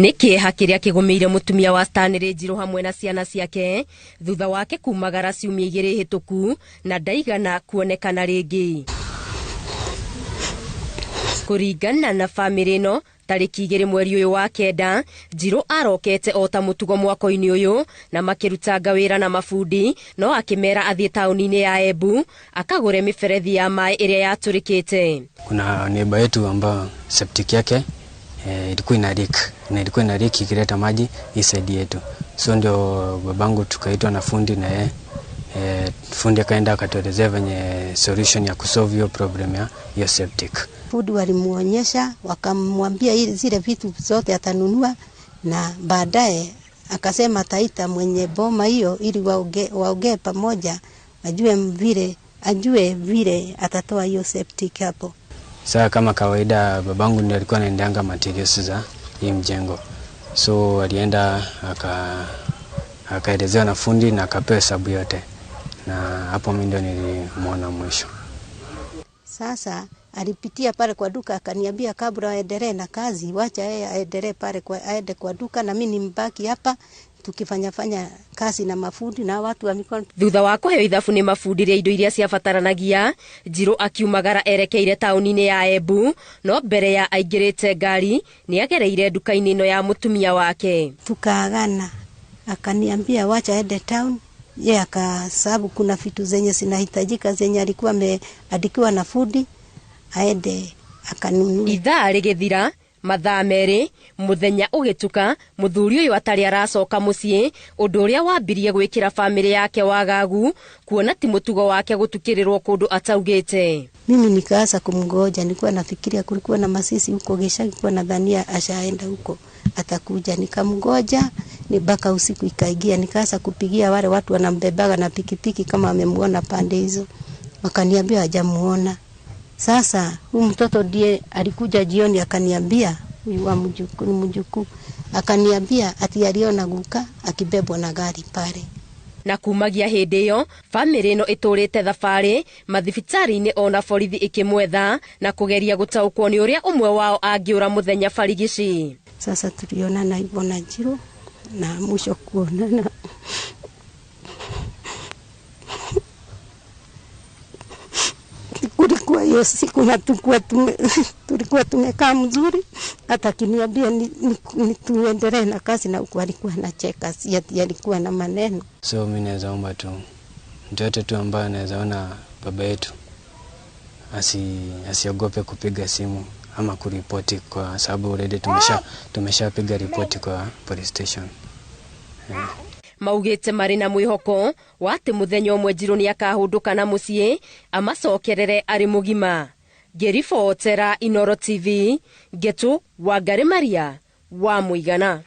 Nĩ kĩeha kĩrĩa kĩgũmĩire mũtumia wa Stanley Njirũ hamwe na ciana ciake thutha wake kumagara ciumia 2 hĩtũku na ndaigana kuonekana rĩngĩ. Kũringana na bamĩrĩ ĩno, tarĩki 2 mweri ũyũ wa 9, Njirũ arokete o ta mũtugo mwako-inĩ ũyũ na makĩrutanga wĩra na mabundi, no akĩmera athiĩ taũni-inĩ ya Embu akagũre mĩberethi ya maĩ ĩrĩa yatũrĩkĩte. Kuna neighbor yetu ambayo septic yake ilikuwa ina leak, na ilikuwa ina leak ikileta maji hii side yetu. So ndio babangu tukaitwa na fundi, na yeye fundi akaenda akatuelezea venye solution ya kusolve hiyo problem ya hiyo septic. Fundi walimuonyesha, wakamwambia zile vitu zote atanunua, na baadaye akasema ataita mwenye boma hiyo ili waongee pamoja, ajue vile atatoa hiyo septic hapo. Sasa kama kawaida babangu ndiye alikuwa anaendeanga materials za hii mjengo. So alienda akaelezewa na fundi na akapewa hesabu yote. Na hapo mimi ndio nilimuona mwisho. Sasa alipitia pale kwa duka akaniambia kabla aendelee na kazi, wacha yeye aendelee pale kwa, aende kwa duka na mimi nimbaki hapa tukifanya fanya kazi na mafundi na watu wa mikono. Thutha wa kũheo ithabu nĩ mabundi rĩa indo iria ciabataranagia, Njirũ akiumagara erekeire taũni-inĩ ya Embu, no mbere ya aingĩrĩte ngari nĩ agereire nduka-inĩ ĩno ya mũtumia wake. Tukaagana, akaniambia wacha aende town, ye akasabu kuna vitu zenye zinahitajika zenye alikuwa ameandikiwa na fundi aende akanunue. Ithaa rĩgĩthira, mathaa 2, mũthenya ũgĩtuka, mũthuri ũyũ atarĩ aracoka mũciĩ, ũndũ ũrĩa wambirie gwĩkĩra bamĩrĩ yake wagagu, kuona ti mũtugo wake gũtukĩrĩrwo kũndũ ataugĩte. Mimi nikaanza kumgoja, nilikuwa nafikiria kulikuwa na masisi huko gicagi, kwa nadhania ashaenda huko atakuja. Nikamgoja ni mpaka usiku ikaingia, nikaanza kupigia wale watu wanambebaga na pikipiki kama amemuona pande hizo, wakaniambia hajamuona. Sasa huyu mtoto ndiye alikuja jioni akaniambia, huyu wa mjukuu, ni mjukuu, akaniambia ati aliona guka akibebwa na gari pale. Na kumagia hĩndĩ ĩyo bamĩrĩ ĩno ĩtũrĩte thabarĩ mathibitarĩ-inĩ ona borithi ĩkĩmwetha na kũgeria gũtaũkwo nĩ ũrĩa ũmwe wao angĩũra mũthenya barigici. Sasa tulionana hivyo na Njirũ na mwisho kuonana kulikuwa hiyo siku na tulikuwa tumekaa mzuri, hata akiniambia ni tuendelee na kazi, na huko alikuwa anacheka, si ati alikuwa na maneno. So mimi naweza omba tu mtu yote tu ambaye anaweza ona baba yetu asiogope kupiga simu ama kuripoti, kwa sababu already tumeshapiga ripoti kwa police station. Maugĩte marĩ na mwĩhoko wa atĩ mũthenya ũmwe Njirũ nĩakahũndũka na mũciĩ amacokerere arĩ mũgima. Ngĩribotera Inooro TV, Ngetu Wangari Maria wa Mũigana.